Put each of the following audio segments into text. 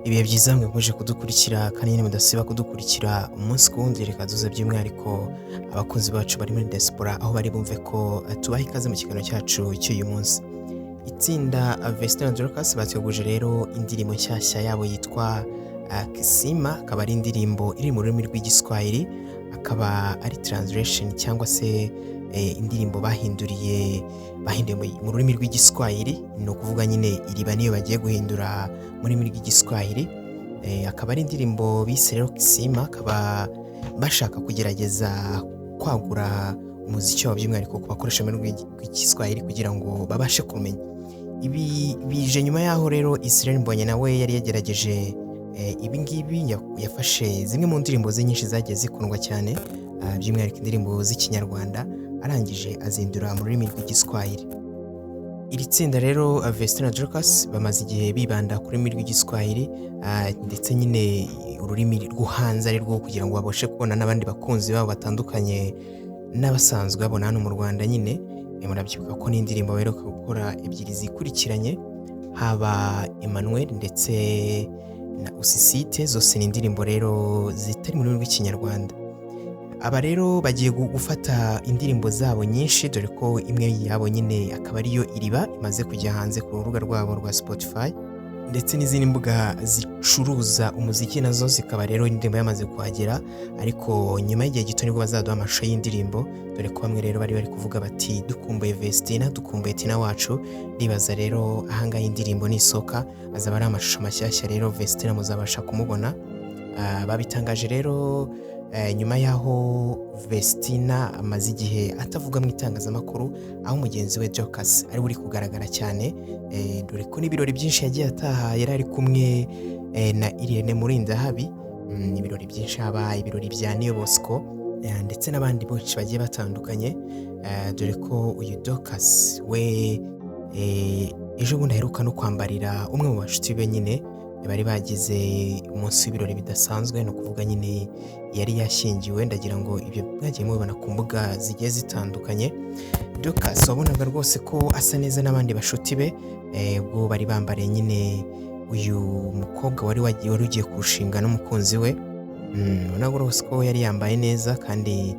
Ibihe byiza mwe muje kudukurikira kandi nyine mudasiba kudukurikira umunsi ku wundi. Reka duze by'umwihariko abakunzi bacu bari muri diaspora aho bari bumve ko tubaha ikaze mu kiganiro cyacu cy'uyu munsi. Itsinda Vestine na Dorcas bateguje rero indirimbo nshyashya yabo yitwa Kisima, akaba ari indirimbo iri mu rurimi rw'Igiswahili, akaba ari translation cyangwa se indirimbo bahinduye mu rurimi rw'Igiswahili, ni ukuvuga nyine Iriba niyo bagiye guhindura mu rurimi rw'Igiswahili. Akaba ari indirimbo bise rero Kisima, akaba bashaka kugerageza kwagura umuziki wabo by'umwihariko ku bakoresha ururimi rw'Igiswahili kugira ngo babashe kumenya. Ibi bije nyuma y'aho rero Israel Mbonyi nawe yari yagerageje ibi ngibi, yafashe zimwe mu ndirimbo ze nyinshi zagiye zikundwa cyane, by'umwihariko indirimbo z'Ikinyarwanda, arangije azindura mu rurimi rw'Igiswahili. Iri tsinda rero Vestine na Dorcas bamaze igihe bibanda ku rurimi rw'Igiswahili, ndetse nyine ururimi rwo hanze ari rwo kugira ngo babashe kubona n'abandi bakunzi babo batandukanye n'abasanzwe babona hano mu Rwanda nyine. Murabyibuka ko n'indirimbo baheruka gukora ebyiri zikurikiranye, haba Emmanuel ndetse na Usisite, zose ni indirimbo rero zitari mu rurimi rw'Ikinyarwanda. Aba rero bagiye gufata indirimbo zabo nyinshi, dore ko imwe yabo nyine akaba ariyo Iriba imaze kujya hanze ku rubuga rwabo rwa Spotify ndetse n'izindi mbuga zicuruza umuziki, nazo zikaba rero indirimbo yamaze kuhagera, ariko nyuma y'igihe gito nibwo bazaduha amashusho y'indirimbo, dore ko bamwe rero bari bari kuvuga bati: "Dukumbuye Vestina, dukumbuye Tina wacu." Ndibaza rero ahangaha indirimbo nisohoka azaba ari amashusho mashyashya, rero Vestina muzabasha kumubona. Babitangaje rero nyuma y'aho Vestina amaze igihe atavuga mu itangazamakuru, aho mugenzi we Dorcas ari we uri kugaragara cyane, dore ko n'ibirori byinshi yagiye ataha yari ari kumwe na Irene Murindahabi. Ibirori byinshi, haba ibirori bya Niyo Bosco ndetse n'abandi benshi bagiye batandukanye, dore ko uyu Dorcas we ejo bundi aheruka no kwambarira umwe mu bashuti be nyine bari bagize umunsi w'ibirori bidasanzwe, ni ukuvuga nyine yari yashyingiwe. Ndagira ngo ibyo mwagiye mubibona ku mbuga zigiye zitandukanye. Dorcas wabonaga rwose ko asa neza n'abandi bashuti be, ubwo bari bambariye nyine uyu mukobwa wari ugiye kurushinga n'umukunzi we. Ubonaga rwose ko yari yambaye neza kandi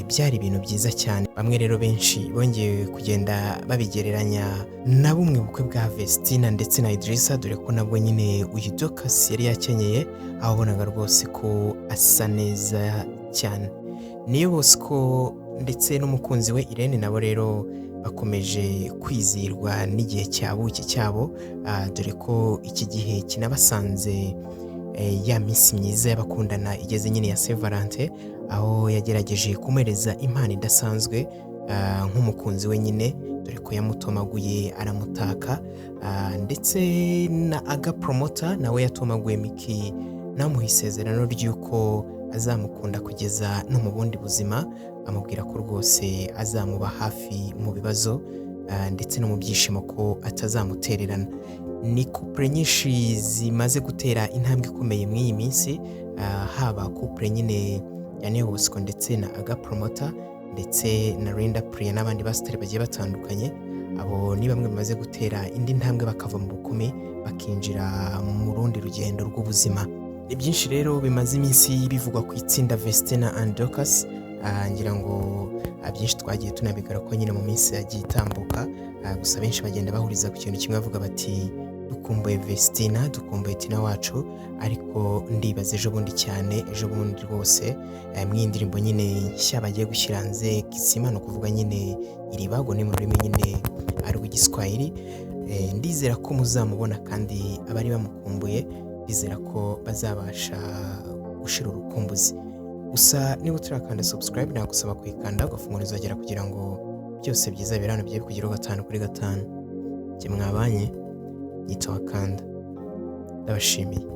byari ibintu byiza cyane. Bamwe rero benshi bongeye kugenda babigereranya na bumwe bukwe bwa Vestina ndetse na Idrissa, dore ko nabwo nyine uyu Dorcas yari yakenyeye, aho wabonaga rwose ko asa neza cyane. Niyo Bosco ndetse n'umukunzi we Irene nabo rero bakomeje kwizihirwa n'igihe cya buki cyabo, dore ko iki gihe kinabasanze ya minsi myiza y'abakundana igeze nyine ya Saint Valentin, aho yagerageje kumuhereza impano idasanzwe nk'umukunzi we nyine, dore ko yamutomaguye aramutaka, ndetse na Aga Promoter nawe yatomaguye Micky namuha isezerano ry'uko azamukunda kugeza no mu bundi buzima, amubwira ko rwose azamuba hafi mu bibazo ndetse no mu byishimo, ko atazamutererana. Ni couple nyinshi zimaze gutera intambwe ikomeye muri iyi minsi, haba couple nyine ya Niyo Bosco ndetse na Aga Promoter ndetse na Linda Priya n'abandi basitari bagiye batandukanye. Abo ni bamwe bamaze gutera indi ntambwe bakava mu bukumi bakinjira mu rundi rugendo rw'ubuzima. Ni byinshi rero bimaze iminsi bivugwa ku itsinda Vestina and Dorcas. Ngira ngo byinshi twagiye tunabigarukaho nyine mu minsi yagiye itambuka. Gusa benshi bagenda bahuriza ku kintu kimwe bavuga bati: "Dukumbuye Vestina, dukumbuye Tina wacu." Ariko ndibaza ejo bundi cyane, ejo bundi rwose, mu iyi ndirimbo nyine nshya bagiye gushyira hanze Kisima, ni ukuvuga nyine Iriba, ni mu rurimi nyine ari rw'Igiswahili. Ndizera ko muzamubona kandi abari bamukumbuye ndizera ko bazabasha gushira urukumbuzi. Gusa niba utarakanda subscribe, nagusaba kuyikanda ugafungura inzogera kugira ngo byose byiza biri hano bigiye kugeraho gatanu kuri gatanu. Jye mwabanye yitwa Wakanda, ndabashimiye.